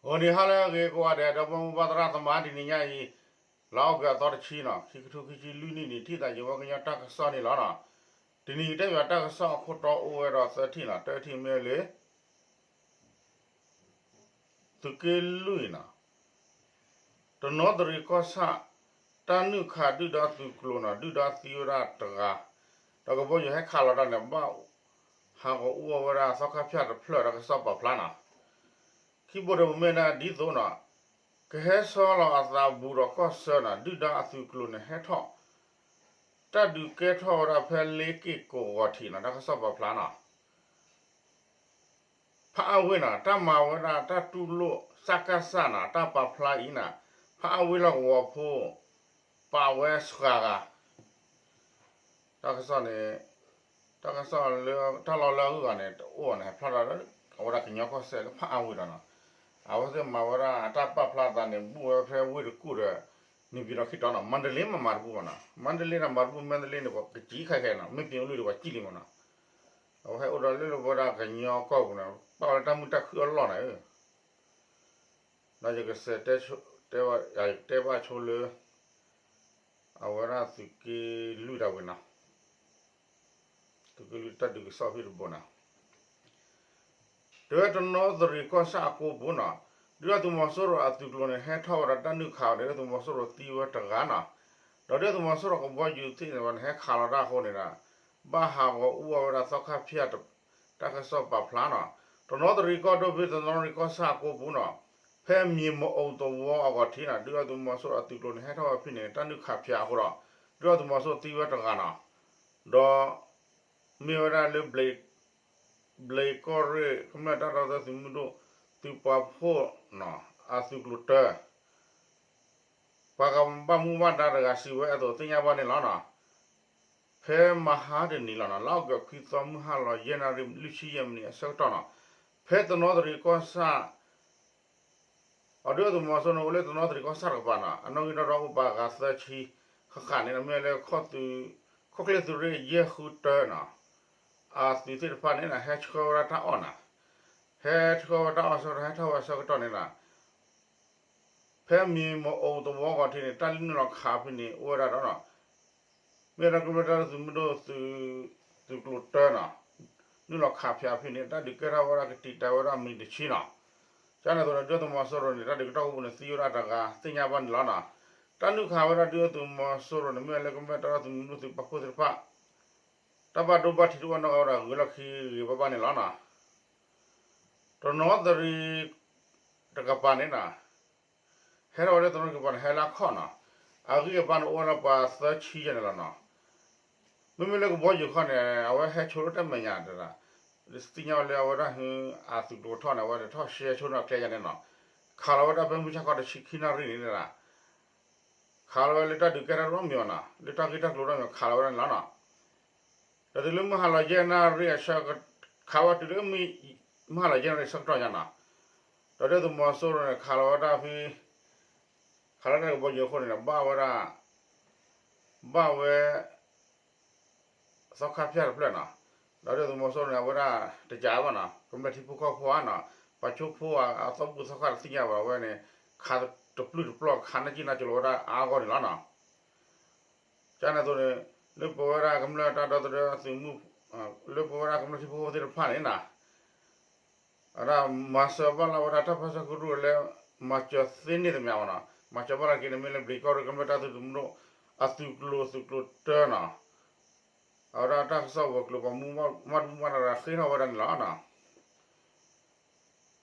ဂီၤနံၤဟါလၢအဂ့ၤကိးဂၤဒဲး ဒီပုၢ်ဝဲၢ်သရၣ်သမါ တနံၤညါအံၤ လါအီကူးအသီတဆံနီၤ ခံကထိခံဆံလွံၢ်နံၣ်န့ၣ် ထံၣ်သးယဝဲကညီတၢ်ကစီၣ်န့ၣ်လီၤနီၤ. တနံၤအံၤတဲဘၣ်တၢ်ကစီၣ်အခိၣ်တီအိၣ်ဝဲဒီးသၢထံၣ်နီၤ တၢထံၣ်မ့ၢ်လၢ သုးက့လွံၢ်နီၤ တနီသရံၣ်ကီၢ်ဆၣ် တၢ်နုာ်ခးဒုၣ်ဒါသုးကျိၤနီၤ ဒုၣ်ဒါသံဝဲဒၣ်တဂၤ ဒီးကဘီယူၤဟဲခးလီၤတၢ်န့ၣ် ဘၣ်ဟးဂီၤအူအီၣ်ဝဲဒၣ်သီခါဖၠၣ်တဖျၢၣ် တၢ်ကစီၣ်ပာ်ဖျါနီၤ. ခံဘိဒီးပမ့ၢ်ဒၣ်ဒ်သိးနီၤ ကဟဲဆီလီၤအသးဘူးဒီးကီၢ်ဆၢနီၤ ဒုၣ်ဒါအသုးကျိၤန့ၣ်ဟဲထီၣ် တၢ်ဒုးကဲထီၣ်ဝဲဒၣ်ဖဲလ့က့ၢ်ကိးဂီၤထံးနီၤ တၢ်ကစီၣ်ပာ်ဖျါနီၤ. ဖးအါဝ့ၢ်နီၤ တၢ်မၤဝဲဒၣ်တၢ်တူၢ်လိာ် စကစ နီၤ တၢ်ပာ်ဖျါအံၤနီၤ ဖးအါဝ့ၢ်လီၢ်ကဝီၤဖိ ပာ်ဝဲစှၤဂၤ တၢ်ကစီၣ်န့ၣ် တၢ်ကစီၣ်လၢ တၢ်လီၢ်လၢအဂုၤအဂၤန့ၣ် တအိၣ်န့ၣ် ဟဲဖျါထီၣ်လၢ အဝဲဒၣ်ကညီကီၢ်စဲၣ်လၢဖးအါဝ့ၢ်ဒီးနီၤ အဝဲသ့ၣ်မၤဝဲဒၣ်တၢ်ပာ်ဖျါသးန့ၣ် ဘူးဝဲဖဲဝ့ၢ်တကူၣ်ဒီး နေပြည်တော် ခံတီၤနီၤ မန္တလေးမၤမၤတဘူၣ်ဘၣ်နီၤ မန္တလေးန့ၣ် မၤတဘူၣ် မန္တလေးန့ၣ် ပှၤကစံၣ်ခဲခဲနီၤ မ့ၢ်ပှၤအိၣ်လၢဒီးပှၤစံၣ်လံမ့ၢ်နီၤ အဝဲဟဲအိၣ်ဒီးလၢလၢပဝဲဒၣ်ကညီကီၢ်ပူၤန့ၣ် ပာ်ဝဲလၢတၢ်မုာ်တၢ်ခုၣ်အလီၢ်န့ၣ် ဒီးယကစဲးတဲဘၣ်ဆိလၢ အဝဲဒၣ်သုးက့လွံၢ်တၢ်ဝံၤနီၤ သုးက့လွံၢ်တၢ်ဒုးကစီၣ်ဖဲတဘိနီၤ တဝဲတနီသရံၣ်ကီၢ်ဆၣ်အကိပူၤနီၤ ဒုၣ်ဒါသုးမီၤစိရိၤအသုးကျိၤန့ၣ် ဟဲထီၣ်ဝဲဒၣ်တၢ်နုာ်ခးအီၤန့ၣ် ဒုၣ်ဒါသုးမီၤစိရိၤသံဝဲတဂၤနီၤ ဒီးဒုၣ်ဒါသုးမီၤစိရိၤကဘီယူၤသ့ၣ်န့ၣ် ဟဲခးလီၤတၢ်အဃိန့ၣ်ဒီး ဘၣ်ဟးဂီၤအူအီၣ်ဝဲဒၣ်သီခါဖၠၣ် တၢ်ကစီၣ်ပာ်ဖျါနီၤ တနီသရံၣ်ကီၢ်ဒိၣ်ဖဲတနီသရံၣ်ကီၢ်ဆၣ်အကိပူၤနီၤ ဖဲမံၤမအိးသဝီအဂီၢ်ထံးနီၤ ဒုၣ်ဒါသုးမီၤစိရိၤအသုးကျိၤန့ၣ် ဟဲထီၣ်ဝဲဖဲန့ၣ် တၢ်နုာ်ခးဖၠးအဃိဒီး ဒုၣ်ဒါသုးမီၤစိရိၤသံဝဲတဂၤနီၤ ဒီး မ့ၢ်ဝဲဒၣ်လၢ ဘျ့းကီၢ်ရ့ၣ် ကမျၢၢ်တၢ်ဒီသဒၢသုးမုၢ်ဒိၣ် သုးပာ်ဖှိၣ်နီၤ အသုးကျိၤတၢ ပှၤကဘၣ်မူဘၣ်ဒါတဂၤစံးဝဲအသိးသ့ၣ်ညါဘၣ်န့ၣ်လီၤနီၤ. ဖဲမဟါတနံၤလီၤနီၤ လါအီကူးခွံသီ မုၢ်ဟါလီၤယဲၢ်နၣ်ရံၣ်လွံၢ်ဆံယဲၢ်မံးနံးအဆၢကတီၢ်နီၤ ဖဲတနီသရံၣ်ကီၢ်ဆၣ် အဒုၣ်ဒါသုးမီၤစိရိၤန့ၣ် အိၣ်လၢတနီသရံၣ်ကီၢ်ဆၣ်တကပၤနီၤ အနီၣ်ဂံၢ်ဒီဒီးအိၣ်ပာ်ဂၤသၢဆံ ဃၣ်ဃၣ်န့ၣ် မ့ၢ်လၢ ခီၣ်ချ့သုးရ့ၣ်ယဲၢ်ဃုတၢနီၤ အသုးသ့ၣ်တဖၣ်န့ၣ် ဟဲဆှၢဝဲဒၣ်တၢ်အီၣ်နီၤ ဟဲဆှၢဝဲတၢ်အီၣ်ဆၢကတီၢ် ဟဲထီၣ်ဝဲဆၢကတီၢ်န့ၣ်နီၤ ဖဲမံၤမအိးသဝီဂီၤထံးန့ၣ် တၢ်လၢနုာ်လီၤခးဖဲန့ၣ် အိၣ်ဝဲဒၣ်ဒီးနီၤ မ့ၢ်ဒီးကမျၢၢ်တၢ်ဒီသဒၢသုးမုၢ်ဒိၣ် သုးကျိၤတၢနီၤ နုာ်လီၤခးဖၠးဖဲန့ၣ် တၢ်ဒုးကဲထီၣ်ဝဲဒၣ်ကတံာ်တာ်ဝဲဒၣ်မံးနံးတဆံနီၤ ကန့ၣ်အသိးန့ၣ် ဒုၣ်ဒါသုးမီၤစိရိၤန့ၣ် တၢ်ဒုးကတီၢ်ကိးပူၤန့ၣ် သံဝဲဒၣ်တဂၤ သ့ၣ်ညါဘၣ်န့ၣ်လီၤနီၤ တၢ်နုာ်ခးဝဲဒၣ်ဒုၣ်ဒါသုးမီၤစိရိၤန့ၣ် မ့ၢ်လၢကမျၢၢ်တၢ်ဒီသဒၢသုးမုၢ်ဒိၣ်သုးပာ်ဖှိၣ်သ့ၣ်တဖၣ် တၢ်ဘၣ်ဒိဘၣ်ထံးတအိၣ်နီတဂၤဝဲဒၣ် ဂ့ၤလီၢ်ခံဂ့ၤဘၣ်ဘၣ်န့ၣ်လီၤနီၤ တနီသရံၣ် တကပၤန့ၣ်နီၤ ဟဲထီၣ်ဝဲလၢတနီသရံၣ်ကပၤန့ၣ် ဟဲလၢခီၣ်နီၤ အဂံၢ်အဘါန့ၣ်အိၣ်ဝဲလၢပှၤသၢဆံယဲၢ်န့ၣ်လီၤနီၤ မ့မ့ၢ်လၢကဘီယူၤခီၣ်န့ၣ် အဝဲဟဲဆိလၢတၢ်မဲာ်ညါတဒၣ် သ့ၣ်ညါဝဲလၢအဝဲဒၣ်ဟ့ အသုးကျိၤထီၣ်န့ၣ် အဝဲတထီၣ်ရှဲဆိန့ၣ်အကျဲယါန့ၣ်နီၤ ခးလီၤဝဲဒၣ်ဖဲမုၢ်ဆါခီတဆံခံနၣ်ရံၣ်န့ၣ်ဒၣ် ခးလီၤဝဲလၢတၢ်ဒုးကဲထီၣ်တၢ်မံၤအီၤနီၤ လၢတၢ်ဂ့ၢ်တၢ်ကျိၤတၢ်မံၤခးလီၤဝဲဒၣ်န့ၣ်လီၤနီၤ ဒီးတုၤလၢမုၢ်ဟါလီၤယဲၢ်နၣ်ရံၣ်အဆၢ ခးဝဲတုၤလၢ မုၢ်ဟါလီၤယဲၢ်နၣ်ရံၣ်အဆၢကတီၢ်ညါနီၤ ဒီးဒုၣ်ဒါသုးမီၤစိရိၤန့ၣ် ခးလီၤဝဲဒၣ်ဖဲ ခးလီၤတၢ်ကဘီယူၤအဃိန့ၣ်ဒီး ဘၣ်ဝဲဒၣ် ဘၣ်ဝဲ သီခါဖၠၣ်တဖျၢၣ်နီၤ ဒီးဒုၣ်ဒါသုးမီၤစိရိၤန့ၣ် အဝဲဒၣ်တကးဘၣ်နီၤ ကမျၢၢ်ထံဖိကီၢ်ဖိဧါနီၤ ပှၤကၠိဖိဧါ အသီဘူၣ်သီခါတသ့ၣ်ညါဘၣ်ဝဲန့ၣ် ခးတပျုၢ်တပျီၢ် ခးနၢ်ကံၣ်နၢ်ကၠိလီၤဝဲဒၣ်အါဂီၢ်န့ၣ်လီၤနီၤ ကန့ၣ်အသိးန့ၣ် လၢပဝဲဒၣ်ကမျၢၢ်တၢ်ဒီသဒၢသုးမုၢ် လၢပဝဲဒၣ်ကမျၢၢ်ထံဖိကီၢ်ဖိသ့ၣ်တဖၣ်န့ၣ်နီၤ အဝဲဒၣ်မၤစၢၤဘၣ်လၢဝဲဒၣ်တၢ်ပၢဆှၢကရူၢ်လၢ မၤစၢၤသ့န့ၢ်သမးဘၣ်နီၤ မၤစၢၤဘၣ်လၢက့ၤန့ၣ် မ့ၢ်လၢဘျံးကီၢ်ရ့ၣ်ကမျၢၢ်တၢ်သုးမုၢ်ဒိၣ် အသုးကျိၤသုးကျိၤတၢနီၤ အဝဲဒၣ်တၢ်ကစီၣ်ဝဲၤကျိၤ ပှၤမူဘၣ်မူဘၣ်တဂၤဃ့ထီၣ်ဝဲဒၣ်န့ၣ်လီၤနီၤ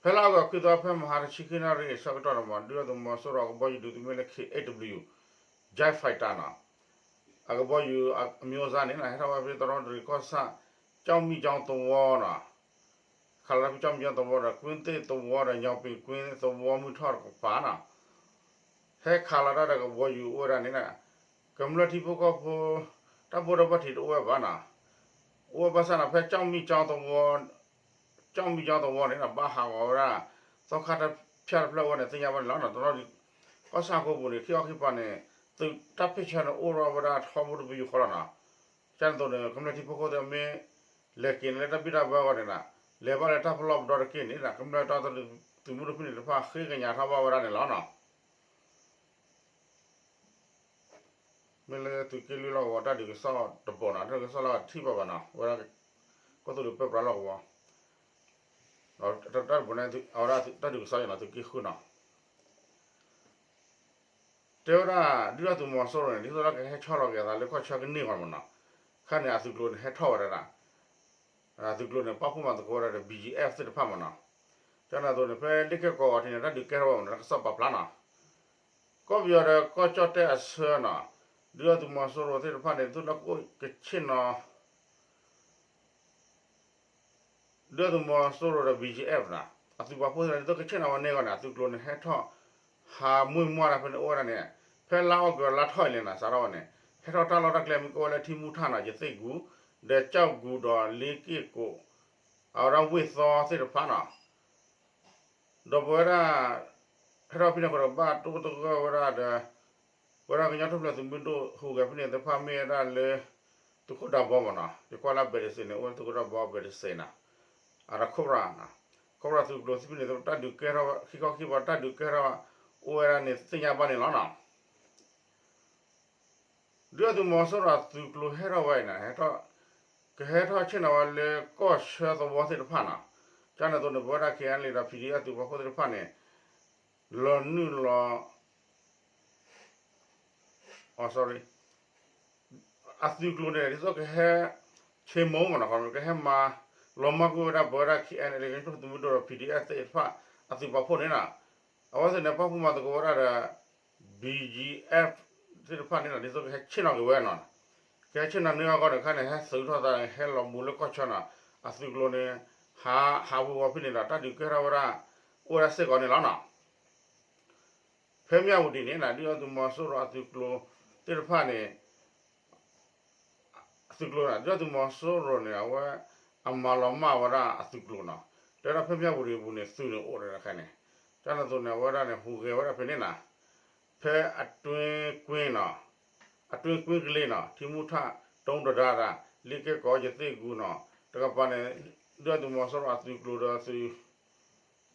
ဖဲလါအီကူးခွံသီ ဖဲမဟါတဆံခံနၣ်ရံၣ်အဆၢကတီၢ်န့ၣ်မး ဒုၣ်ဒါသုးမီၤစိရိၤအကဘီယူၤဒုးသုးမ့ၢ်လၢ ခ့ Jet Fighter နီၤ အကဘီယူၤအမျိုးအစားန့ၣ် ဟဲထီၣ်ဝဲဖဲတနီသရံၣ်ကီၢ်ဆၣ် ကၠီၣ်မံၣ်ကၠီသဝီနီၤ ခးလီၤဖဲကၠီၣ်မံၣ်ကၠီသဝီဒီး ကွ့သ့ၣ်သဝီဒီး ညောင်ပင်ကွင်းသဝီမုၢ်ထီၣ်တကပၤနီၤ ဟဲခးလီၤတၢ်ဒီးကဘီယူၤအိၣ်ဝဲဒၣ်န့ၣ် ကမျၢၢ်ထံဖိကီၢ်ဖိ တၢ်ဘိၣ်တၢ်ဘၣ်ထံးတအိၣ်ဝဲဘၣ်နီၤ အိၣ်ဝဲဘၣ်ဆၣ်နီၤ ဖဲကၠီၣ်မံၣ်ကၠီသဝီ ကၠီၣ်မံၣ်ကၠီသဝီန့ၣ် ဘၣ်ဟးဂီၤဝဲဒၣ် သီခါတဖၠၣ်တဖျၢၣ်ဝဲန့ၣ် သ့ၣ်ညါဘၣ်န့ၣ်လီၤ. တနီၤ ကီၢ်ဆၣ်ကိးပူၤန့ၣ် ခံအီၣ်ခံပၤန့ၣ် သုးတၢ်ဖ့ၣ်ဆၢန့ၣ် အိၣ်ထီၣ်ဝဲဒၣ်ထီဘိတပယူာ်ဃီလီၤနီၤ. ကန့ၣ်အသိးန့ၣ် ကမျၢၢ်ထံဖိကီၢ်ဖိသ့ၣ်မ့ၢ် လဲၤက့ၤန့ၣ်လၢတၢ်ဘံၣ်တၢ်ဘၢအဂီၢ်န့ၣ် လဲၤဘၣ်လၢတၢ်ပလီၢ်ပဒီတက့ၢ်န့ၣ် ကမျၢၢ်တၢ်သဒၢ သုးမုၢ်ဒိၣ်ဖဲန့ၣ်တဖၣ်ဃ့ကညးထီၣ်ဘၣ်ဝဲဒၣ်န့ၣ်လီၤနီၤ. မ့ၢ်လၢသုးက့လွံၢ်လီၢ်ကဝီၤတၢ်ဒုးကစီၣ်တဘိနီၤ, တၢ်ဒုးကစီၣ်လၢအထံၣ်ဘၣ်ဘၣ်နီၤ, ဝဲဒၣ်ကီၢ်သူလ့ၤပၢပြးလီၢ်ကဝီၤ, တၢ်တဘိန့ၣ် အဝဲဒၣ်တၢ်ဒုးကစီၣ်နီၤ, သုးက့ဃုနီၤ. တဲဝဲဒၣ် ဒုၣ်ဒါသုးမီၤစိရိၤန့ၣ် ဒ်သိးလၢကဟဲဆီလီၤက့ၤအသးလၢကီၢ်ဆၢကန့ၢ်အဂီၢ်မ့ၢ်နီၤ, ခါန့ၣ် အသုးကျိၤန့ၣ်ဟဲထီၣ်ဝဲဒၣ်, အသုးကျိၤန့ၣ် ပာ်ဖှိၣ်မၤသကိးဝဲဒၣ်ဒီး ဘံၣ်ကၠံၣ်အဲၣ်ဖ် သ့ၣ်တဖၣ်မ့ၢ်နီၤ. ကန့ၣ်အသိးန့ၣ် ဖဲလ့ၣ်က့ၢ်ကီးအဂီၤထံးန့ၣ် တၢ်ဒုးကဲထီၣ်ဝဲမ့ၢ်နီၤ, တၢ်ကစီၣ်ပာ်ဖျါနီၤ. ကီၢ်ပယီၤဒီးကီၢ်ကၠီၣ်တဲၣ်အဆၢနီၤ, ဒုၣ်ဒါသုးမီၤစိရိၤသ့ၣ်တဖၣ်န့ၣ် ဒ်သိးလၢကအိၣ်ကဆ့ၣ်နီၤ ဒုၣ်ဒါသုးမီၤစိရိၤဒီး ဘံၣ်ကၠံၣ်အဲၣ်ဖ် နီၤ, အသုးပာ်ဖှိၣ်သ့ၣ်တဖၣ်န့ၣ် ဒ်သိးကဆ့ၣ်နီၤဝဲန့ၢ်အဂီၢ်န့ၣ် အသုးကျိၤန့ၣ် ဟဲထီၣ်ဟးမူၢ်မီၢ်တၢ်ဖဲန့ၣ်အိၣ်ဝဲဒၣ်န့ၣ်, ဖဲလါအီကူးလါထီၣ်အံၤန့ၣ်နီၤ စးထီၣ်ဝဲန့ၣ် ဟဲထီၣ်တၢ်လီၢ်တၢ်ကျဲမ့ၢ်ကအိၣ်ဝဲလၢထံမူထၣ်နီၤ, ယသ့ၣ်ကူၤ, ဒီးကၠီၣ်ကူၤဒီးလ့ၣ်က့ၢ်ကီး, အဝဲဒၣ်ဝ့ၢ်သီသ့ၣ်တဖၣ်နီၤ. ဒီးပဝဲဒၣ် ဟဲထီၣ်ဖဲန့ၣ်အဃိဒီး ဘၣ်တိၢ်တဂၢၢ်ဝဲဒၣ်ဒီး ပဝဲဒၣ်ကညီထူၣ်ဖျဲးသုးမုၢ်ဒိၣ်ဟူးဂဲၤဖဲန့ၣ်သ့ၣ်တဖၣ်မ့ၢ်ဝဲဒၣ်လၢ သုးခိၣ်ဒးဘီမ့ၢ်နီၤ, ယကွၢ်လၢအဘဲးတစ့းန့ၣ် အိၣ်ဝဲသုးခိၣ်ဒးဘီအဘဲးတစ့းနီၤ, အဒီးခိၣ်ပြၢ်, ခိၣ်ပြၢ်သုးကျိၤသ့ၣ်ဖဲန့ၣ် တၢ်ဒုးကဲထီၣ် ခံခီခံပီၤတၢ်ဒုးကဲထီၣ် အိၣ်ဝဲဒၣ်န့ၣ်သ့ၣ်ညါဘၣ်န့ၣ်လီၤနီၤ. ဒုၣ်ဒါသုးမီၤစိရိၤအသုးကျိၤဟဲထီၣ်ဝဲအံၤန့ၣ် ဟဲထီၣ် ကဟဲထီၣ်ဆ့ၣ်နီၤဝဲလၢကီၢ်ဆၢသဝီသ့ၣ်တဖၣ်နီၤ. ကန့ၣ်အသိးန့ၣ် ပဝဲဒၣ် ခ့ၣ်အဲၣ်လ်အ့ၣ် ဒီး ပီၣ်ဒီအ့ၣ် သုးပာ်ဖှိၣ်သ့ၣ်တဖၣ်န့ၣ် လီၤနုာ်လီၤ အသုးကျိၤန့ၣ် ဒ်သိးကဟဲ ဆ့မိၣ်မ့ၢ်နီၤ, ကဟဲမၤ လီၤမၢ်ကွံာ်ဝဲဒၣ် ပဝဲဒၣ် ခ့ၣ်အဲၣ်လ်အ့ၣ် ကညီထူၣ်ဖျဲးသုးမုၢ်ဒိၣ်ဒီး ပီၣ်ဒီအ့ၣ် သ့ၣ်တဖၣ် အသုးပာ်ဖှိၣ်န့ၣ်နီၤ. အဝဲသ့ၣ်န့ၣ် ပာ်ဖှိၣ်မၤသကိးဝဲဒၣ်ဒီး ဘံၣ်ကၠံၣ်အဲၣ်ဖ် သ့ၣ်တဖၣ်န့ၣ်နီၤ, ဒ်သိးကဟဲဆ့ၣ်နီၤက့ၤဝဲနီၤ. ကဟဲဆ့ၣ်နီၤန့ၢ်အဂီၢ်န့ၣ် ခါန့ၣ် ဟဲသုးထီၣ်သး ဟဲလီၤမူလၢကီၢ်ဆၢနီၤ. အသုးကျိၤန့ၣ် ဟး ဟးဝ့ၤဝီၤဖဲန့ၣ်ဒီး တၢ်ဒုးကဲထီၣ်ဝဲဒၣ် အိၣ်ဝဲဒၣ်စ့ၢ်ကီးန့ၣ်လီၤနီၤ. ဖဲမၠၣ်ဝတံၤန့ၣ်နီၤ ဒုၣ်ဒါသုးမီၤစိရိၤအသုးကျိၤသ့ၣ်တဖၣ်န့ၣ် သုးကျိၤနီၤ ဒုၣ်ဒါသုးမီၤစိရိၤန့ၣ် အဝဲ အမၤလီၤမၢ်ဝဲဒၣ်အသုးကျိၤနီၤ. တဲဝဲဒၣ်ဖဲမၠၣ်ဝတံၤအပူၤန့ၣ် သုးန့ၣ်အိၣ်ဒီးခဲန့ၣ်, ကန့ၣ်အသိးန့ၣ် အဝဲဒၣ်န့ၣ် ဟူးဂဲၤဝဲဒၣ်ဖဲန့ၣ်နီၤ. ဖဲအတွင်းကွင်းနီၤ, အတွင်းကွင်းကလေးနီၤ, ထံမူထၣ် တုံးတဒါဒၣ်, လ့ကဲၣ်ကီး ယသ့ၣ်ကူၤနီၤ, တကပၤန့ၣ် ဒုၣ်ဒါသုးမီၤစိရိၤအသုးကျိၤဒီးသုး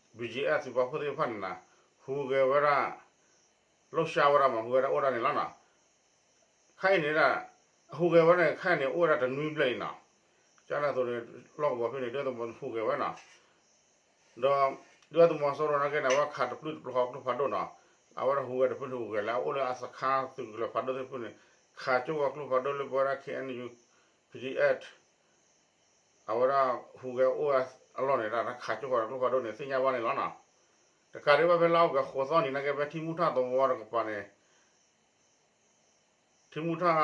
ဘံၣ်ကၠံၣ်အဲၣ် သုးပာ်ဖှိၣ်သ့ၣ်တဖၣ်န့ၣ်နီၤ, ဟူးဂဲၤဝဲဒၣ် လှုပ်ရှားဝဲဒၣ်မး ဟူးဂဲၤဝဲဒၣ်အိၣ်ဒၣ်န့ၣ်လီၤနီၤ. ခဲအံၤန့ၣ် ဟူးဂဲၤဝဲဒၣ်န့ၣ် ခဲအံၤန့ၣ် အိၣ်ဝဲဒၣ်တနွံဘျဲၣ်လံနီၤ. ကန့ၣ်အသိးန့ၣ် လီၢ်ကဝီၤဖဲန့ၣ် ဒုၣ်ဒါသုးမီၤစိရိၤဟူးဂဲၤဝဲနီၤ. ဒီး ဒုၣ်ဒါသုးမီၤစိရိၤနာ်က့န့ၣ် အဝဲခးတပျုၢ်တပျီၤဃီကျိဖးဒိၣ်နီၤ. အဝဲဒၣ်ဟူးဂဲၤတဖုန့ၣ်ဟူးဂဲၤလၢအအိၣ်လၢအစခါ သုးကလၢၤဖးဒိၣ်သ့ၣ်တဖုန့ၣ် ခးကၠိဃီၤကျိဖးဒိၣ်လၢပဝဲဒၣ် ခ့ၣ်အဲၣ်ယူၣ် ပီၣ်ဒီအ့ၣ် အဝဲဒၣ်ဟူးဂဲၤအိၣ်ဝဲအလီၢ်န့ၣ် တၢ်ခးကၠိဃီၤကျိဖးဒိၣ်န့ၣ် သ့ၣ်ညါဘၣ်န့ၣ်လီၤနီၤ. တကးဒံးဘၣ်ဖဲလါအီကူးဃိးသီနံၤနာ်က့ ဖဲထံမူထၣ်သဝီတကပၤန့ၣ် ထံမူထၣ်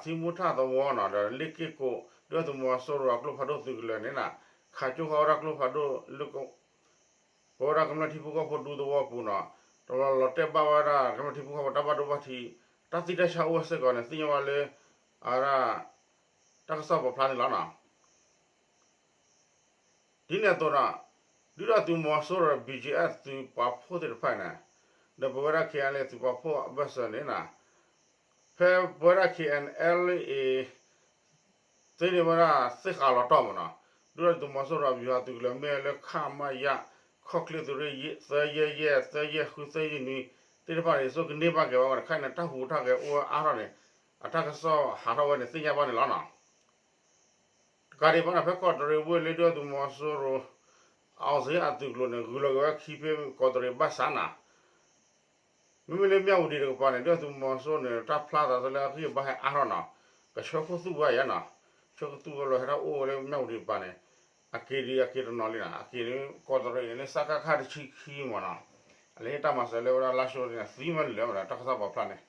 ထံမူထၣ်သဝီနီၤ ဒီးလ့က့ၢ်ကိး ဒုၣ်ဒါသုးမီၤစိရိၤအကျိဖးဒိၣ်သုးကလၢၤန့ၣ်နီၤ ခးကၠိဃီၤဝဲဒၣ်ကျိဖးဒိၣ်လၢ ပဝဲဒၣ်ကမျၢၢ်ထံဖိကီၢ်ဖိဒူသဝီပူၤနီၤ တဘျီလီၤတဲာ်ဘၣ်ဝဲဒၣ်ကမျၢၢ်ထံဖိကီၢ်ဖိတၢ်ဘၣ်ဒိဘၣ်ထံး တၢ်သံတၢ်ဆါအိၣ်ဝဲစ့ၢ်ကီးန့ၣ် သ့ၣ်ညါဘၣ်လၢ အဝဲဒၣ် တၢ်ကစီၣ်ပာ်ဖျါန့ၣ်လီၤနီၤ. ဒ်န့ၣ်အသိးဒီး ဒုၣ်ဒါသုးမီၤစိရိၤဒီး ဘံၣ်ကၠံၣ်အဲၣ် သုးပာ်ဖှိၣ်သ့ၣ်တဖၣ်န့ၣ် ဒီးပဝဲဒၣ် ခ့ၣ်အဲၣ်လ်အ့ၣ် သုးပာ်ဖှိၣ်အဘၢၣ်စၢၤန့ၣ်နီၤ ဖဲပဝဲဒၣ် ခ့ၣ်အဲၣ်လ်အ့ၣ် သ့န့ၢ်ဝဲဒၣ်သ့ၣ်ဃးလီၤတီၢ်မးနီၤ ဒုၣ်ဒါသုးမီၤစိရိၤအဗျူဟာသုးကလၢၤမ့ၢ်လၢ ခမရ ခီၣ်ချ့သုးရ့ၣ် သၢယဲၢ်ယဲၢ် သၢယဲၢ်ဃု သၢယဲၢ်နွံ သ့ၣ်တဖၣ်န့ၣ် စိကန့ၢ်ဘၣ်က့ၤဝဲဝဲတခါန့ၣ် တၢ်ဟူးတၢ်ဂဲၤအိၣ်ဝဲအါထီၣ်န့ၣ် အတၢ်ကစီၣ်ဟးထီၣ်ဝဲန့ၣ် သ့ၣ်ညါဘၣ်န့ၣ်လီၤနီၤ. တကးဒံးဘၣ်န့ၣ် ဖဲကီးတရံးဝ့ၢ်လၢဒုၣ်ဒါသုးမီၤစိရိၤ အောင်ဇေယျ အသုးကျိၤန့ၣ် ဂုၤလီၤက့ၤဝဲခံဖဲကီးတရံးဘၣ်ဆၣ်နီၤ မ့မ့ၢ်လၢမၠၣ်ဝတံၤတကပၤန့ၣ် ဒုၣ်ဒါသုးမီၤစိရိၤန့ၣ် တၢ်ဖျါသးလၢအဂံၢ်အဘါဟဲအါထီၣ်နီၤ ကဆၢခိၣ်သူၣ်ဝဲယါနီၤ ဆၢခိၣ်သူၣ်ဝဲလီၤဟဲထီၣ်အိၣ်ဝဲလၢမၠၣ်ဝတံၤတကပၤန့ၣ် အက့ၤဒံးအက့ၤတနီၤလံနီၤ အက့ၤလၢကီးတရံးန့ၣ်လၢ စကခ တဆံခံမးနီၤ အလၢတၢ်မၤစၢၤလၢဝဲဒၣ်လါၡိန့ၣ် သံမးလၢာ်မးနီၤ တၢ်ကစီၣ်ပာ်ဖျါန့ၣ်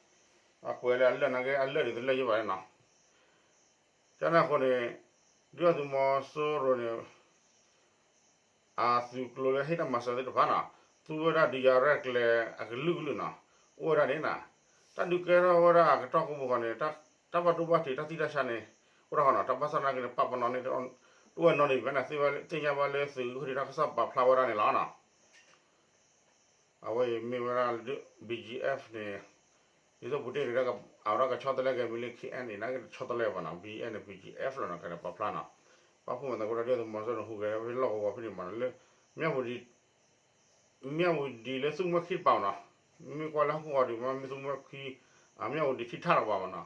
အကွဲးလၢအလၢာ်နာ်က့ အလၢာ်ဒံးတလၢာ်ယံၢ်ဘၣ်န့ၣ်နီၤ ကန့ၣ်အဃိန့ၣ် ဒုၣ်ဒါသုးမီၤစိရိၤန့ၣ် အသုးကျိၤလၢဟ့ၣ်တၢ်မၤစၢၤသ့ၣ်တဖၣ်နီၤ သူဝဲဒၣ်ဒုးယၤရဲၣ်ကျဲၤအကလုာ်ကလုာ်နီၤ အိၣ်ဝဲဒၣ်န့ၣ်နီၤ တၢ်ဒုးကဲထီၣ်ဝဲဒၣ်အကတီၢ်ကိးပူၤဃီန့ၣ် တၢ်ဘၣ်ဒိဘၣ်ထံးတၢ်သံတၢ်ဆါန့ၣ် အိၣ်ဒၣ်ဃီနီၤ တၢ်ဘၣ်ဆၣ်နာ်က့န့ၣ် ပာ်ပနီၣ်န့ၣ် တအိၣ်ဝဲနီတမံၤဘၣ်န့ၣ် သ့ၣ်ညါဘၣ်လၢသုးခိၣ်ဒံးတၢ်ကစီၣ်ပာ်ဖျါဝဲဒၣ်န့ၣ်လီၤနီၤ အဝဲအံၤမ့ၢ်ဝဲဒၣ် ဘံၣ်ကၠံၣ်အဲၣ်ဖ် န့ၣ် ဒ်သိးပူၤတ့ၢ်န့ၣ် အဝဲဒၣ်ကဆီတလဲက့ၤမ့ၢ်လၢ ခ့ၣ်အဲၣ်လ်အ့ၣ် န့ၣ် ကဆီတလဲဘၣ်နီၤ ဘံၣ်ကၠံၣ်အဲၣ်ဖ် လီၤနီၤ ကဲန့ၣ်ပာ်ဖျါနီၤ ပာ်ဖှိၣ်မၤသကိးဒီးဒုၣ်ဒါသုးမီၤစိရိၤန့ၣ် ဟူးဂဲၤဝဲဖဲလီၢ်ကဝီၤဖဲန့ၣ်မးနီၤ လၢ မၠၣ်ဝတံၤ မ့ၢ်ဝံၤဒ်လၢသူမွဲၢ်ခံတပၤမနီၤ, မ့ၢ်ကွၢ်လၢဟီၣ်ခိၣ်ဂီၤဒံးမ့ၢ်သူမွဲၢ်ခံ, မ့ၢ်ဝံၤဒ်ထံထၣ်တပၤမနီၤ,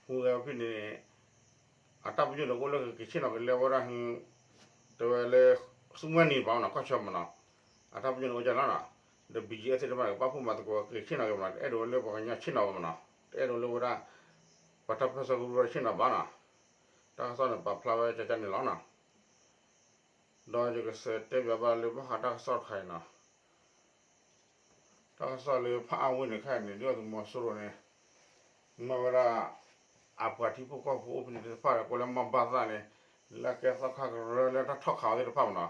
ဟူးဂဲၤဖဲန့ၣ် အတၢ်ပညိၣ်န့ၣ်အိၣ်လၢကက့ၤဆ့ၣ်နီၤက့ၤလၢဝဲဒၣ်, တဲဝဲလၢ သူမွဲၢ်နံၤတပၤမနီၤ ကီၢ်ဆၢမနီၤ, အတၢ်ပညိၣ်န့ၣ်အိၣ်ကလီၤနီၤ, ဒီး ဘီကၠံအ့သ့ၣ်တဖၣ်န့ၣ် ကဘၣ်ဖှိၣ်မၤသကိးက့ၤဆ့ၣ်နီၤက့ၤမနီၤ, တအဲၣ်ဒိးဝဲလၢပှၤကညီဆ့ၣ်နီၤဝဲမနီၤ, တအဲၣ်ဒိးလၢဝဲဒၣ် ပှၤတၢ်ပၢၢ်ဆၢကရူၢ်ဆ့ၣ်နီၤဘၣ်နီၤ, တၢ်ကစီၣ်န့ၣ်ပာ်ဖျါဝဲကကန့ၣ်လီၤနီၤ, ဒီးယကစံးတဲဘၣ်ဘၣ်လၢဘၣ်ဃးတၢ်ကစီၣ်တခါအံၤနီၤ တၢ်ကစီၣ်လၢဖးအါဝ့ၢ်န့ၣ်ခဲအံၤန့ၣ် ဒုၣ်ဒါသုးမီၤစိရိၤန့ၣ် မ့ၢ်ဝဲဒၣ် အပှၤထံဖိကီၢ်ဖိအိၣ်ဖဲန့ၣ်သ့ၣ်တဖၣ်ဒီး ကိးလၢမါဘၣ်သၣ်န့ၣ် လၢအကဲသီခါကရၢလၢတၢ်ထီၣ်ခးအီၤသ့ၣ်တဖၣ်မနီၤ,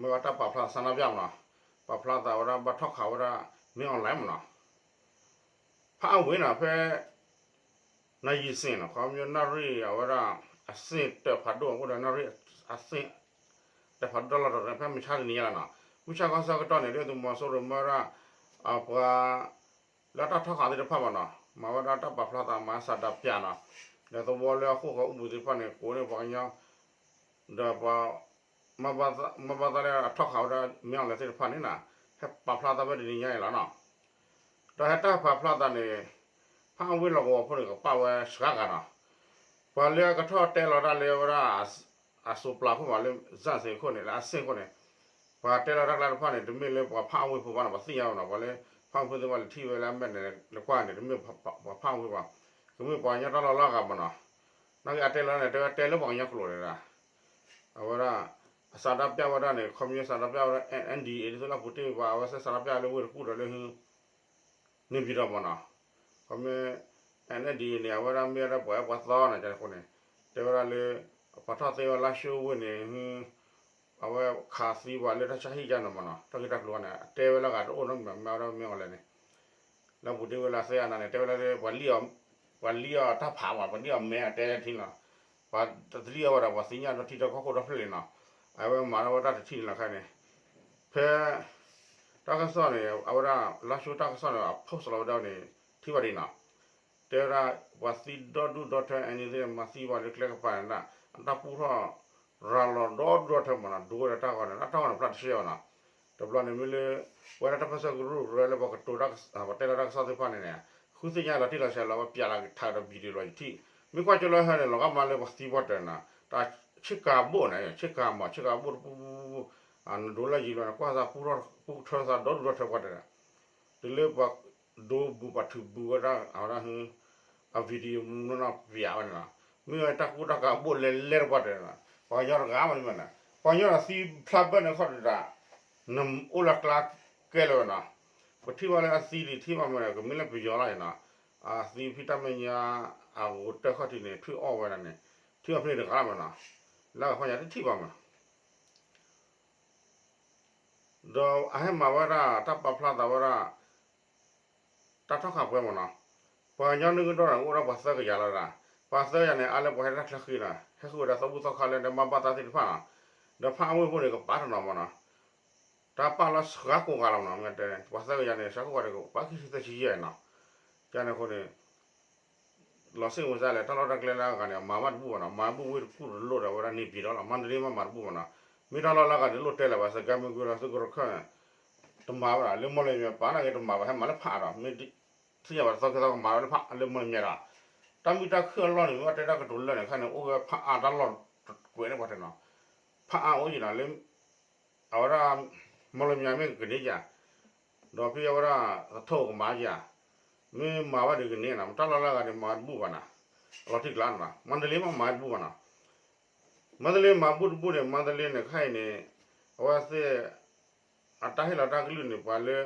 မ့ၢ်ဝဲတၢ်ပာ်ဖျါသးနါပျၢ်မနီၤ, ပာ်ဖျါသးဝဲဒၣ်ဘၣ်ထီၣ်ခးဝဲဒၣ် မင်းအောင်လှိုင် မနီၤ, ဖးအါဝ့ၢ်နီၤ ဖဲ နယံၤစ့ၣ်နီၤ ခီဖျိနၣ်ရံၣ်အဝဲဒၣ် အသ့ၣ်တၢးဖးဒိၣ် အိၣ်ဒီးနၣ်ရံၣ်အသ့ၣ် တၢးဖးဒိၣ်တၢ်လီၢ်တတီၤန့ၣ် ဖဲမုၢ်ဆါတနံၤညါလီၤနီၤ, မုၢ်ဆါခီဆၢကတီၢ်န့ၣ် ဒုၣ်ဒါသုးမီၤစိရိၤမ့ၢ်ဝဲဒၣ် အပှၤ လၢတၢ်ထီၣ်ခးသ့ၣ်တဖၣ်မနီၤ မၤဝဲဒၣ်တၢ်ပာ်ဖျါသးမၤစးဒးပၠးနီၤ, ဒီးသဝီလၢအဃိၣ်ဃီအိၣ်ဘှံးသ့ၣ်တဖၣ်န့ၣ် ကိးန့ၢ်ပှၤကညီ ဒီးပှၤ မ့ၢ်ဘၣ်သးလၢအထီၣ်ခးဝဲဒၣ် မင်းအောင်လှိုင် သ့ၣ်တဖၣ်န့ၣ်နီၤ, ဟဲပာ်ဖျါသးဖဲတနံၤညါအံၤလီၤနီၤ, ဒီးဟဲတၢ်ပာ်ဖျါသးန့ၣ် ဖးအါဝ့ၢ်လီၢ်ကဝီၤဖိန့ၣ် ကပာ်ဝဲစှၤဂၤနီၤ, ပှၤလၢအကထီၣ်တဲလီၤတၢ်လၢဝဲဒၣ် အစိးပျၤခိၣ်မးလၢ စၣ်စ့ၤခိၣ်န့ၣ် လၢအသ့ၣ်ခိၣ်န့ၣ် ပှၤတဲလီၤတၢ်ကျါတဖၣ်န့ၣ် တမ့ၢ်လၢပှၤဖးအါဝ့ၢ်ဖိဘၣ်နီၤ, ပှၤသ့ၣ်ညါဘၣ်နီၤ, ပှၤလၢ ဖးအါဝ့ၢ်ဖိသ့ၣ်တဖၣ်လဲၤထံၣ်ဝဲလၢအမဲာ်န့ၣ် လဲၤကွၢ်န့ၣ် တမ့ၢ်ပှၤဖးအါဝ့ၢ်ဘၣ်, ကမ့ၢ်ပှၤကညီတၢ်လီၢ်လၢအဂၤမနီၤ, နာ်က့အတဲလီၤန့ၣ် တဲဝဲတဲလၢပှၤကညီကျိာ်န့ၣ်ဒီး အဝဲဒၣ် အစးဒၣ်ပျၢ်ဝဲဒၣ်န့ၣ် ခီပညီစးဒၣ်ပျၢ်ဝဲဒၣ် NDAA ဒ်သိးလၢပူၤတ့ၢ်ပှၤ အဝဲစဲးစးဒၣ်ပျၢ်လၢဝ့ၢ်တကူၣ်ဒီးလၢ န့ၣ်ပၠံၤတီၤမနီၤ, ခီမ့ၢ် NDAA န့ၣ် အဝဲဒၣ်မ့ၢ်ဝဲဒၣ်ပှၤအဲၣ်ပှၤသီန့ၣ် ကန့ၣ်အဃိန့ၣ် တဲဝဲဒၣ်လၢ ပှၤထီၣ်သ့ဝဲလါၡိဝ့ၢ်န့ၣ် အဝဲခးသံပှၤလၢတၢ်ဆါဟံၣ်ကန့ၣ်မနီၤ တၢ်ဂ့ၢ်တၢ်ကျိၤန့ၣ် အတဲဝဲလၢအဂၤတအိၣ်နီတမံၤ မ့ၢ်ဝဲဒၣ်မ့ၢ်အီၤလဲၣ်န့ၣ် လၢပူၤတ့ၢ်ဝဲလၢသ့အနၤန့ၣ် တဲဝဲဒၣ်လၢ ပှၤလံၣ်အီၤတၢ်ဖးမး ပှၤလံၣ်အီၤမဲအတဲထံလီၤ, ပှၤတလံၣ်အီၤဝဲဒီး ပှၤသ့ၣ်ညါဒီးထံဒီးကီၢ်ခိၣ်ဒီဖျၢၣ်လံနီၤ, အဝဲမၤထီၣ်ဝဲတၢ်တထံၣ်န့ၣ်လီၤခဲန့ၣ်, ဖဲ တၢ်ကစီၣ်န့ၣ် အဝဲဒၣ် လါၡိတၢ်ကစီၣ်န့ၣ် အ post လီၤဝဲဒၣ်န့ၣ် ထံၣ်ဘၣ်ဒ်နီၤ, တဲဝဲဒၣ် ပှၤသံဒီဒူၣ်ဒီထၢ အန့ၣ်သ့ၣ် မၤသံပှၤလၢကျဲကပၤန့ၣ်ဒၣ် အတၢ်ပူထီၣ် ရၤလီၤဒီဒူၣ်ဒီထၢမနီၤ ဒိဝဲဒီးတၢ်ဂီၤန့ၣ် တၢ်ဂီၤန့ၣ်ဖျါတဆှဲဘၣ်နီၤ, တဘျီန့ၣ်မ့ၢ်လၢ ပဝဲဒၣ်တၢ်ပၢၢ်ဆၢကရူၢ်ကရၢလၢပှၤကတိၤတၢ် ပှၤတဲလီၤတၢ်ကစီၣ်သ့ၣ်တဖၣ်န့ၣ်န့ၣ် ဃုသ့ၣ်ညါလီၤတံၢ်လီၤဆဲးလီၤ ပှၤပျးလီၤကထါဒီး video လီၤယထံၣ်, မ့ၢ်ကွၢ်ကၠိလၢဟဲန့ၣ် လီၤဂာ်မးလၢပှၤသံပှၤတၢၢ်နီၤ, တၢ်ဆ့ကၤဘိၣ်န့ၣ် ဆ့ကၤမး ဆ့ကၤဘိၣ်တပူၤပူၤပူၤပူၤ, နဒိးလၢယံၤလီၤန့ၣ် ကွၢ်သးပူထီၣ်ပူထၢသးဒီဒူၣ်ဒီထၢပှၤတၢၢ် တုၤလၢပှၤဒိဘူးပှၤထုးဘူးဝဲဒၣ် အဝဲဒၣ် အ video မူနီၢ်နီၢ်ပျးဝဲန့ၣ်လီၤ, မ့ၢ်ဝဲတၢ်ကူတၢ်ကၤဘိၣ်လဲၤလဲၤတပှၢ်တၢၢ်န့ၣ်လီၤ, ပှၤကညီတဂၤမးန့ၣ်မးန့ၣ် ပှၤကညီဒီးသံဖျါဘၢၣ်န့ၣ်ခီၣ်တဒၣ်, နအိၣ်လၢကျါကဲလၢၤဝဲနီၤ, ပထံၣ်ဘၣ်လၢအသံဒံးထံၣ်ဘၣ်မးန့ၣ် ကမ့ၢ်လၢပယီၤလီၤန့ၣ်နီၤ, အသံဖံးတၢ်မဲာ်ညါ အဂိၤတၢၢ်ခီၣ်ထံးန့ၣ် ထွံၣ်အီၣ်ဝဲဒၣ်န့ၣ် ထွံၣ်အီၣ်ဖဲန့ၣ်တဂၤလီၤမးနီၤ, လၢအဖီညါတထံၣ်ဘၣ်မးနီၤ ဒီးအဟဲမၤဝဲဒၣ် တၢ်ပာ်ဖျါသးဝဲဒၣ် တၢ်ထီၣ်ခးပှဲၤမးနီၤ, ပှၤကညီနုၢ်ကဒီၣ်န့ၣ် အိၣ်ဒၣ်ပှၤသၢကယၤလီၤဒၣ်, ပှၤသၢကယၤန့ၣ် အါလၢပှၤဟဲတၢ်ချၢဃံနီၤ, ဟဲဃုဝဲဒၣ်သီဘူၣ်သီခါလၢဒဲမါဘၣ်သၣ်သ့ၣ်တဖၣ်နီၤ, ဒီးဖးအါဝ့ၢ်ဖိန့ၣ် ကပာ်တနီၤမးနီၤ, တၢ်ပာ်လီၤစှၤကိးဂၤလီၤမးနီၤ, မ့ၢ်တဲ ပှၤသၢကယၤန့ၣ် စှၤကိးဂၤန့ၣ် ကပာ်ခံဆံသၢဆံယဲၢ်နီၤ, ကန့ၣ်အဃိန့ၣ် လီၤစ့ၣ်ဝဲစ့ၢ်လဲၣ် တၢ်လီၢ်တၢ်ကျဲလၢအဂၤန့ၣ် မၤဘၣ်တဘူၣ်ဘၣ်နီၤ, မၤဘူၣ်ဝ့ၢ်တကူၣ်တလိၣ်ဒီး အဝဲဒၣ်န့ၣ်ပျံၤဒီးလီၤ, မန္တလေးမးမၤတဘူၣ်ဘၣ်နီၤ, မ့ၢ်တၢ်လီၢ်လၢအဂၤန့ၣ် လိၣ်တဲလၢၤဘၣ် စကဲမုၢ်ကွံာ်လီၤ သုးကရခၢၣ်န့ၣ် တမၤဘၣ်ဒီး လၢမီၢ်လမၠဲၤပာ်နာ်က့ တမၤဘၣ် ဟဲမၤလၢဖးအါဒီး မ့ၢ် ထံၣ်ညါဘၣ်တသီခ့သီကမၤဝဲလၢဖးအါလၢမီၢ်လမၠဲၤဒီး တၢ်မုၢ်တၢ်ခုၣ်အလီၢ်န့ၣ် မ့ၢ်အတဲတၢ်ကတိၤလၢာ်န့ၣ် ခဲန့ၣ် အိၣ်ဝဲဖးအါတၢ်လီၢ်တကွဲးန့ၣ်ပှၤတဲနီၤ, ဖးအါအိၣ်ယံၤနီၤ လၢ အဝဲဒၣ် မီၢ်လမၠဲၤမ့ၢ်ကကန့ၢ်ယၤ, ဒီးဖဲအဝဲဒၣ် သထူၣ်ကမၤယၤ, မ့ၢ်မၤဝဲဒၣ်ကန့ၢ်နီၤ တၢ်လီၢ်လၢအဂၤန့ၣ် မၤတဘူၣ်ဘၣ်နီၤ, အလီၤထံၣ်ကျါနီၤ မန္တလေးမးမၤတဘူၣ်ဘၣ်နီၤ မန္တလေးမၤဘူၣ်တဘူၣ်န့ၣ် မန္တလေးန့ၣ် ခဲအံၤန့ၣ် အဝဲသ့ၣ် အတၢ်ဟ့ၣ်လီၤတၢ်ကလုၢ်န့ၣ် ပှၤလၢ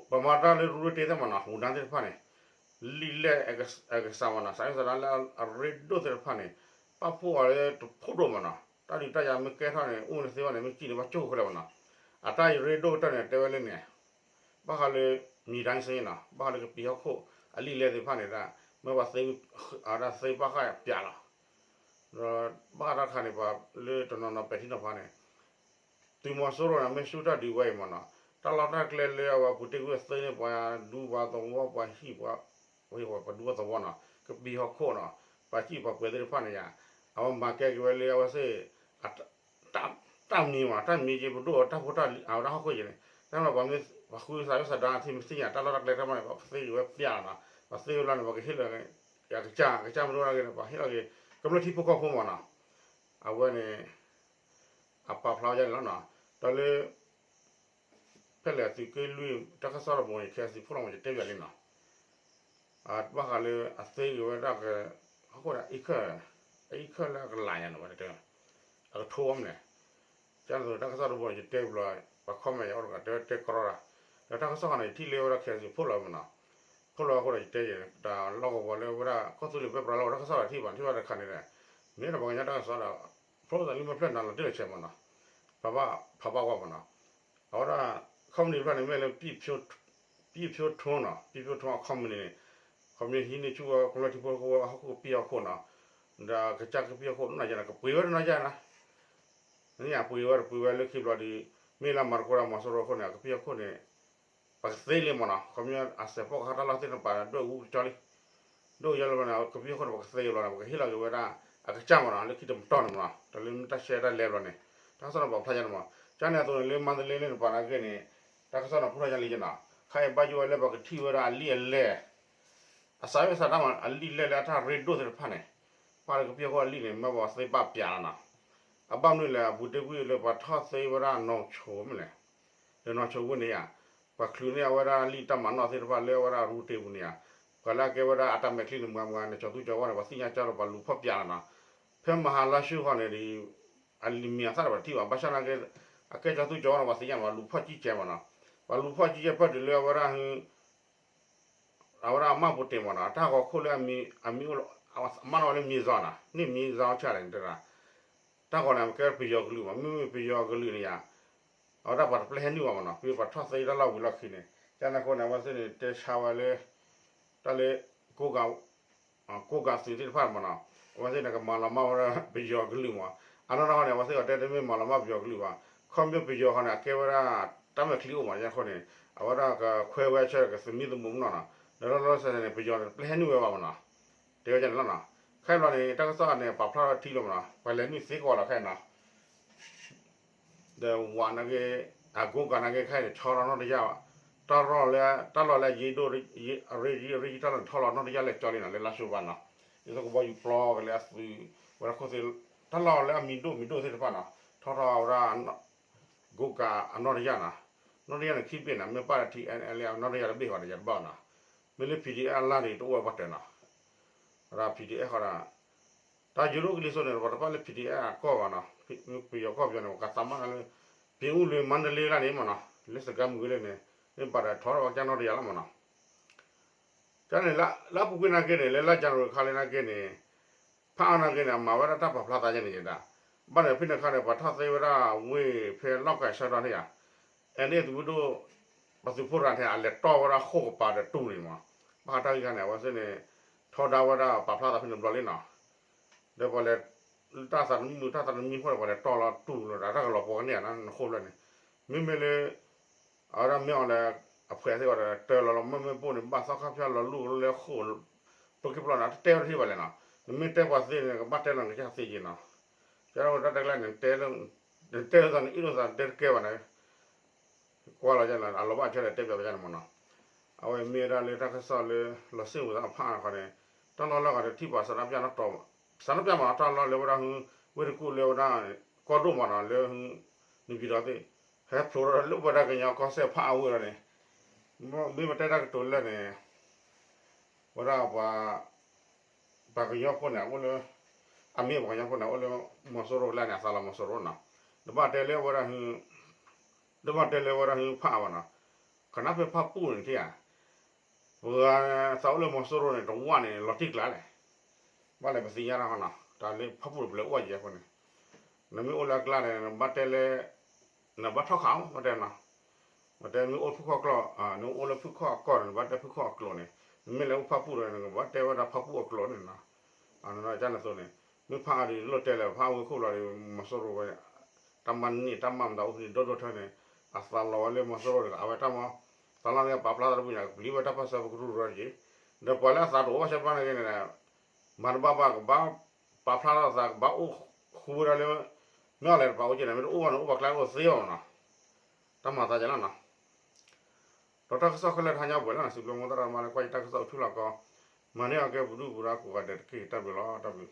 ပမၤတၢ်လၢရူရ့ၣ်တ့ၢ်သ့ၣ်မးနီၤ ဟူးနါသ့ၣ်တဖၣ်န့ၣ် လံာ်လဲၢ်အကစၢ်မးနီၤ စးအံၣ်စးဒၣ်လၢအရ့ဒိၣ်သ့ၣ်တဖၣ်န့ၣ် ပာ်ဖှိၣ်အီၤလၢတဖိဒိၣ်မးနီၤ တၢ်ဒုးတၢ်ယၤမ့ၢ်ကဲထီၣ်န့ၣ် အိၣ်န့ၣ်သ့ဝဲန့ၣ် မ့ၢ်စံၣ်န့ၣ် ဘၣ်ကၠိၣ်ဃဲလၢၤမးနီၤ အတၢ်အံၤရ့ဒိၣ်ကတၢၢ်န့ၣ် တဲဝဲလၢန့ၣ် ဘၣ်ဃးလၢ မံၤဒၣ်စ့နီၤ ဘၣ်ဃးလၢကပံၤဟီၣ်ခိၣ် အလံာ်လဲၢ်သ့ၣ်တဖၣ်န့ၣ်ဒၣ် မ့ၢ်ပှၤသ့ အဝဲဒၣ်သ့ဘၣ်ဃးပျးလီၤ ဒီးဘၣ်ဃးတၢ်တခါန့ၣ် ပှၤလၢတနီၤနီၤပဲာ်ထံနီၤဖးန့ၣ် သုးမီၤစိရိၤန့ၣ် မ့ၢ်ဆူၣ်တၢ်ဒုးဝဲအံၤမးနီၤ တၢ်လီၢ်တၢ်ကျဲလၢအဝဲပူၤတ့ၢ်ကွံာ်အသ့န့ၣ် ပှၤဒူပှၤသဝီပှၤဟံၣ်ပှၤ ပှၤဒူပှၤသဝီနီၤ ကပံၤဟီၣ်ခိၣ်နီၤ ပှၤစံၣ်ပှၤပှဲၤသ့ၣ်တဖၣ်န့ၣ်ယါ အဝဲမၤကဲက့ၤဝဲလၢအဝဲသ့ၣ် တၢ်မံၤမး တၢ်မံၤက့ၤပဒိၣ်တၢ်ဖိတၢ်လံၤ အဝဲဒၣ်ဟီၣ်ခိၣ်က့ၤန့ၣ် တၢ်မ့ၢ်ပှၤမ့ၢ်ပှၤဃုသးဝဲသးဒါထံမ့ၢ်သ့ၣ်ညါ တၢ်လီၢ်တၢ်ကျဲတၢ်မ့ၢ်န့ၣ် ပှၤကသ့က့ၤဝဲပျၢ်လီၤနီၤ, ပှၤသ့က့ၤဘျီန့ၣ် ပှၤကဟ့ၣ်လီၤ အကစၢ် အကစၢ်မ့ၢ်တအိၣ်ဒၣ်ဂ့ၤန့ၣ် ပှၤဟ့ၣ်လီၤက့ၤ ကမျၢၢ်ထံဖိကီၢ်ဖိမ့ၢ်နီၤ, အဝဲန့ၣ် အပာ်ဖျါဝဲဒ်န့ၣ်လီၤနီၤ, ဒီးလၢ ဖဲလဲၣ်သုးက့လွံၢ် တၢ်ကစီၣ်တဘိန့ၣ် ခဲစံးဖိလီၤမး ယတဲပၠးလံနီၤ, ဘၣ်ဃးလၢအသ့က့ၤဝဲဒၣ် ဟီၣ်ခိၣ်ဒၣ်အံၤခၢၣ်, အံၤခၢၣ်လၢအကလးညါန့ၣ်ဝဲတၢ် အကထိဝဲမ့ၢ်န့ၣ်, ကန့ၣ်သိးတၢ်ကစီၣ်တဘိန့ၣ် ယတဲဘျီ ပှၤ comment ယအိၣ်တဂၤ တဲတဲကရီတၢ်, ဒီးတၢ်ကစီၣ်ဃီန့ၣ် ယထံၣ်လၢဝဲဒၣ် ခဲစံးဖိလီၤမ့ၢ်နီၤ, ဖိလီၤအဃိဒီး ယတဲယဲ တၢ်လီၢ်ကဝီၤလၢဝဲဒၣ် ကီၢ်သူလ့ၤပၢပြးလီၤဝဲတၢ်ကစီၣ်ဒီးထံၣ်ဘၣ် ထံၣ်ဘၣ်တခါန့ၣ်ဒီး မ့ၢ်ဒီးပှၤကညီတၢ်ကစီၣ်ဒီး ဖျိသးလံမ့ၢ်ဖျၢၣ်နၤလီၤတံၢ်လီၤဆဲးမ့ၢ်နီၤ, ဖးဘၣ် ဖးဘၣ်ဝဲမ့ၢ်နီၤ, အဝဲဒၣ် company တဖၣ်န့ၣ် မ့ၢ်လၢ ပံၣ်ဖၠိထိနီၤ, ပံၣ်ဖၠိထိအ company န့ၣ် ခီပညီဟံးန့ၢ်ဆူၣ်ဝဲ ကမျၢၢ်ထံဖိကီၢ်ဖိအဟီၣ်ခိၣ်ကပံၢ်ဟီၣ်ခိၣ်နီၤ, ဒီးကစၢ်ကပံၢ်ဟီၣ်ခိၣ်နီၤယါန့ၣ် ကပှ့ၤဝဲတနီၤယါနီၤ, န့ၣ်ပှ့ၤဝဲတပှ့ၤဝဲလၢခံဘျီဒီး မ့ၢ်လၢမၤသကိးတၢ်မၤစိရိၤအဃိန့ၣ် ကပံၢ်ဟီၣ်ခိၣ်န့ၣ် ပှၤကသ့လံမ့ၢ်နီၤ, ခီပညီအစဲးဖီၣ်ကဟၣ်တၢ်လီၢ်သ့ၣ်တဖၣ်ဒိၣ်ဝူကကၠီလံ, ဒိၣ်ယါလၢန့ၣ် ကပံၢ်ဟီၣ်ခိၣ်န့ၣ် ပှၤကသ့ဘျီန့ၣ် ပှၤကဟ့ၣ်လီၤက့ၤဝဲဒၣ် အကစၢ်မ့ၢ်နီၤ လၢခံတမတီၢ်န့ၣ်မ့ၢ်နီၤ, တၢ်လၢမ့ၢ်တၢ်ရှဲတၢ်လဲဘျီန့ၣ် တၢ်ကစီၣ်န့ၣ်ပာ်ဖျါယါန့ၣ်မ့ၢ်, ကန့ၣ်အသိးန့ၣ် လၢမန္တလေးန့ၣ်တပၤနာ်က့န့ၣ် တၢ်ကစီၣ်န့ၣ်ဖိထီၣ်ယါလံယနီၤ, ခါအံၤဘၣ်ယိၣ်ဝဲလၢပှၤကထံၣ်ဝဲဒၣ်အလံၣ်အလဲၢ် အစးဝဲစးတၢ်မး အလံၣ်လဲၢ်လၢအတၢ်ရ့ဒိၣ်သ့ၣ်တဖၣ်န့ၣ်, ပၣ်လၢကပံၢ်ဟီၣ်ခိၣ်အလံၣ်န့ၣ် မ့ၢ်ပှၤသ့ပာ်ပျးလီၤနီၤ, အဘၣ်မနုၤလဲၣ် အပူၤတ့ၢ်ကွံာ်လၢပှၤထီၣ်သ့ဝဲဒၣ်နီၢ်ဆိမ့ၢ်လဲၣ်, လၢနီၢ်ဆိဝ့ၢ်န့ၣ်ဧါ, ပှၤချုးန့ၢ်အဝဲဒၣ်လံာ်တၢ်မၤနီၣ်သ့ၣ်တဖၣ်လၢအဝဲဒၣ်ရူတ့ပူၤန့ၣ်ဧါ, ပှၤလၢအကဲဝဲဒၣ်အတၢ်မဲာ်ချံန့ၣ် မၤမၤန့ၣ် ကၠီၤသူကၠီၤဝါန့ၣ် ပှၤသ့ၣ်ညါကၠီဒီးပှၤလူၤဖီၣ်ပျးလီၤနီၤ, ဖဲမဟါလါၡိဃီန့ၣ်ဒီး အလံာ်မံၤအသၣ်ဒီးပှၤတထံၣ်ဘၣ် ဘၣ်ဆၣ်နာ်က့ အကဲကၠီၤသူကၠီၤဝါန့ၣ် ပှၤသ့ၣ်ညါမး လူၤဖီၣ်ကံကဲမးနီၤ, ပှၤလူၤဖီၣ်ကံကဲဖၢတုၤလၢအဝဲဒၣ် အဝဲဒၣ်အမၢ်ပူၤတ့ၢ်မးနီၤ တၢ်ဂီၤခိၣ်လၢအမံၤအိၣ်လီၤ အမၢ်နီၣ်ဝဲလၢမံၤစီၤနီၤ န့ၣ်မံၤစီၤဆၣ်လဲၣ်န့ၣ်တဲဒၣ်, တၢ်ဂီၤန့ၣ် ကဲပယီၤကလုာ်မး မ့မ့ၢ်ပယီၤကလုာ်န့ၣ်ယါ, အဝဲဒၣ်ပှၤတပျဲဟဲနုာ်ဘၣ်မးနီၤ ဖဲပှၤထီၣ်သ့တၢ်လီၢ်ဝံၤလီၢ်ခံန့ၣ် ကန့ၣ်အဃိန့ၣ် အဝဲသ့ၣ်န့ၣ် တဲဆါဝဲလၢ တၢ်လၢ ကိးဂၤ ကိးဂၤသုးသ့ၣ်တဖၣ်မးနီၤ, အဝဲသ့ၣ်န့ၣ်ကမၤလီၤမၢ်ဝဲဒၣ်ပယီၤကလုာ်မး, အနီၢ်နီၢ်ဃီန့ၣ် အဝဲသ့ၣ်အီၤတဲတမ့ၢ်မၤလီၤမၢ်ပယီၤကလုာ်ဘၣ်, ခီဖျိပယီၤဃီန့ၣ် အကဲဝဲဒၣ် တၢ်မဲာ်ချံအိၣ်မး ယဲၢ်ဃီန့ၣ် အဝဲဒၣ်ကခွဲဝဲဆၢကသမံသမိးမနီၤနီၤ, ဒီးလီၤလီၤဆဲးဆဲးန့ၣ် ပယီၤန့ၣ်တပျဲဟဲနုာ်ဝဲဘၣ်မနီၤ, တဲဝဲန့ၣ်လီၤနီၤ, ခဲအံၤဘျီန့ၣ် တၢ်ကစီၣ်န့ၣ် ပာ်ဖျါထီၣ်ထံလီၤမနီၤ ပှၤလဲၤနုာ်သ့ကီးလီၤခဲအံၤနီၤ ဒီးဝးနာ်က့ အကိးဂၤနာ်က့ခဲအံၤန့ၣ် ဆီလီၤနီၢ်တယၢ်ဘၣ်, တၢ်လီၢ်လၢ တၢ်လီၢ်လၢအရ့ဒိၣ် အရ့ဒိၣ်တၢ်လီၢ်န့ၣ် ထီလီၤနီၢ်တယၢ်လဲၤကၠီလံနီၤ လၢလါၡိဘၣ်နီၤ, ဒ်သိးကဘီယူၤပျီကလဲၤအသုး ဝဲဒၣ်ခိၣ်သ့ၣ် တၢ်လီၢ်လၢအမံၤဒိၣ်မံၤဒိၣ်သ့ၣ်တဖၣ်နီၤ ထီထီၣ်ဝဲဒၣ် ကိးဂၤအနီၢ်တယၢ်နီၤ, နီၢ်တယၢ်န့ၣ်ခံဘ့ၣ်နီၤ မ့ၢ်ပၣ်ဒီး ထံၣ်အဲၣ်အဲၣ်လၢအနီၢ်တယၢ်တဘ့ၣ်ဃီဒီးယၤတဘၣ်နီၤ, မ့ၢ်လၢ PDF အလါန့ၣ် တအိၣ်ဝဲပှၤတၢၢ်နီၤ, ဝဲဒၣ် PDF ဃီဒီး တၢ်ယိၤဒိၣ်ကလံၤစိးန့ၣ် ပှၤတပာ်လၢ PDF အကီၢ်ဘၣ်နီၤ, ပယီၤကီၢ်ပယီၤန့ၣ် ပှၤကသးမါလၢ ပ့ၤအူလၢမါတလ့လၢ်န့ၣ်မနီၤ, လၢစကဲမုၢ်ဂ့ၤလၢန့ၣ် မ့ၢ်ဘၣ်ဒီးထီထီၣ်ဝဲကၠၢ်နီၢ်တယၢ်လီၤမနီၤ ကန့ၣ် လၢအပူၤကွံာ်နာ်က့န့ၣ် လၢလါ January ခါလၢနာ်က့န့ၣ် ဖးအါနာ်က့န့ၣ် အမၤဝဲဒၣ်တၢ်ပာ်ဖျါသးယဲန့ၣ်ယဲဒၣ်, ဘၣ်န့ၣ်ဖဲန့ၣ်ခါန့ၣ် ပှၤထီၣ်သ့ဝဲဒၣ်ဝ့ၢ်ဖဲလီၢ်ကၤဆၢကတီၢ်န့ၣ်ဧါ, အဲၣ်န့ၣ်သုးမုၢ်ဒိၣ် ပှၤသုးဖိရၤထဲအလဲၤတီၢ်ဝဲဒၣ်ဃိာ်ကပၤဒီးတူၢ်န့ၣ်မး, ဘၣ်ဃးတၢ်ဂ့ၢ်ခါန့ၣ် အဝဲသ့ၣ်န့ၣ် ထီဒါဝဲဒၣ်ပာ်ဖျါသးဖဲန့ၣ်ဘျီလံနီၤ, ဒီးပှၤလဲၤ တၢ်သးတမံမုာ် တၢ်သးတမံဃိဒီး ပှၤလဲၤတီၢ်လီၤတူၢ်လီၤဒီး တၢ်ကလီၤပှီၤကန့ၢ်ဧါ နဃိဖျၢၣ်န့ၣ်, မ့မ့ၢ်လၢ အဝဲဒၣ်မ့ၢ်အီၤလၢ အဖှဲးသ့ၣ်အီၤဒီး တၢ်လီၤလီၤမ့ၢ်မ့ၢ်ဘိၣ်န့ၣ် ဘၣ်သီခါဖၠါလီၤလူၢ်လၢဃိာ် ပက့ၢ်ပျီန့ၣ် တတဲဝဲတထံၣ်ဘၣ်လဲၣ်နီၤ, နမ့ၢ်တဲပှၤသ့န့ၣ် ကဘၣ်တဲလီၤနကစၢ်သ့က့ၤနီၤ, ကဲထီၣ်တၢ်တကျါန့ၣ် နတဲလၢ နတဲလိာ်သးန့ၣ် အ့ၣ်လိာ်သးတဲတကဲဘၣ်န့ၣ် ကွၢ်လီၤယဲန့ၣ် အလီၤဘၣ်အဆၢဒီးတဲပၠးပှၤယဲန့ၣ်မနီၤ, အဝဲမ့ၢ်ဝဲဒၣ်လၢတၢ်ကစီၣ်လၢ လီၤစ့ၣ်ဝဲသးအဖးအါခီန့ၣ်, တၢ်လီၢ်လၢအဂၤတထံၣ်ပှၤစးထီၣ်ပၠးနီၣ်တီၣ်, စးထီၣ်ပၠးမနီၤ တၢ်လီၢ်လၢဝဲဒၣ်ဟု ဝ့ၢ်တကူၣ်လၢဝဲဒၣ် ကီၢ်ဒိၣ်မနီၤ လၢ နပံၤဒီးသ့ၣ် ဟဲဖျိးထီၣ်လၢပဝဲဒၣ်ကညီကီၢ်စဲၣ်ဖးအါဝ့ၢ်လီၤန့ၣ်, မ့ၢ်ပတဲတၢ်ကတိၤလၢာ်န့ၣ် ဝဲဒၣ်ပှၤ ပှၤကညီဖိန့ၣ် အိၣ်လၢ အမ့ၢ်ပှၤကညီဖိန့ၣ် အိၣ်လၢ မီၤစိရိၤကျါန့ၣ် အသးလီၤမီၤစိရိၤနီၤ, တဘၣ်တဲလၢဝဲဒၣ်ဟု တဘၣ်တဲလၢဝဲဒၣ်ဟုဖးအါဘၣ်နီၤ, ကနၣ်ဖဲဖၣ်ပူၣ်န့ၣ်ထံၣ်ဧါ, ပှၤသးအိၣ်လၢမီၤစိရိၤန့ၣ် တဝၣ်န့ၣ် လီၤတံၢ်ကျါလဲၣ်, ဘၣ်လဲၣ်ပသ့ၣ်ညါတၢ်ဃီနီၤ, တၢ်လၢဖၣ်ပူၣ်တပလဲၤအိၣ်ယဲၢ်အဃိန့ၣ်, နမ့ၢ်အိၣ်လၢအကျါန့ၣ် နဘၣ်တဲလၢ နဘၣ်ထီၣ်ခးအီၤ ဘၣ်တဲနီၤ, ဘၣ်တဲမ့ၢ်အိၣ်ဖုၣ်ခီၣ်ကျိာ် နအိၣ်လၢဖုၣ်ခီၣ်အကီၢ်န့ၣ် နဘၣ်တဲဖုၣ်ခီၣ်အကျိာ်န့ၣ်, နမ့ၢ်လဲၤအိၣ်ဖၣ်ပူၣ်ဒီး နကဘၣ်တဲဝဲဒၣ်ဖၣ်ပူၣ်အကျိာ်န့ၣ်နီၤ, ကန့ၣ်သိးန့ၣ်, မ့ၢ်ဖးအါဒီးလိၣ်တဲလၢၤ ဖးအါဝ့ၢ်ခိၣ်ဘျီဒီး မီၤစိရိၤဝဲ တၢ်မၤန့ၢ်တၢ်မၤမတၤအိၣ်ဖဲန့ၣ် ဒိၣ်ဒိၣ်ထၢန့ၣ်, အသးလီၤဝဲလၢမီၤစိရိၤတဂၤ အဝဲတၢ်မၤ, သးလီၤန့ၣ်ပာ်ဖျါသးတဘျီညါ ကပျံၤဝဲတၢ်ပၢၢ်ဆၢပကရူၢ်ရၢက့ၤ, ဒီးပှၤလၢအသးတအိၣ်ဘၣ်ဆၢဘျီန့ၣ်ဂ့ၤန့ၣ်, မၤတဘၣ်ဘၣ်ကဘၣ်, ပာ်ဖျါထီၣ်သးကဘၣ်အိၣ်ဃူဝဲဒၣ်လၢ, မ့ၢ်အီၤလဲၣ်တပာ်အိၣ်က့ၤန့ၣ် မ့ၢ်တအိၣ်ဘၣ်န့ၣ် အိၣ်ပှၤကျါအိၣ်သ့အီၤနီၤ, တၢ်မၤသးယဲလီၤနီၤ ဒီးတၢ်ကစီၣ်ခဲလၢာ်တဟါညါပှဲၤလီၤန့ၣ် စံးဘျုးမိၢ်သရၣ်မါလၢကွၢ်ယတၢ်ကစီၣ်အိၣ်ဆူၣ်လီၤကီ မၤန့ၢ်အီၤကဲပဒုၣ်ပဒါကိးဂၤဒဲးတက့ၢ် တၢ်ဘျုးလီၤ တၢ်ဘျုး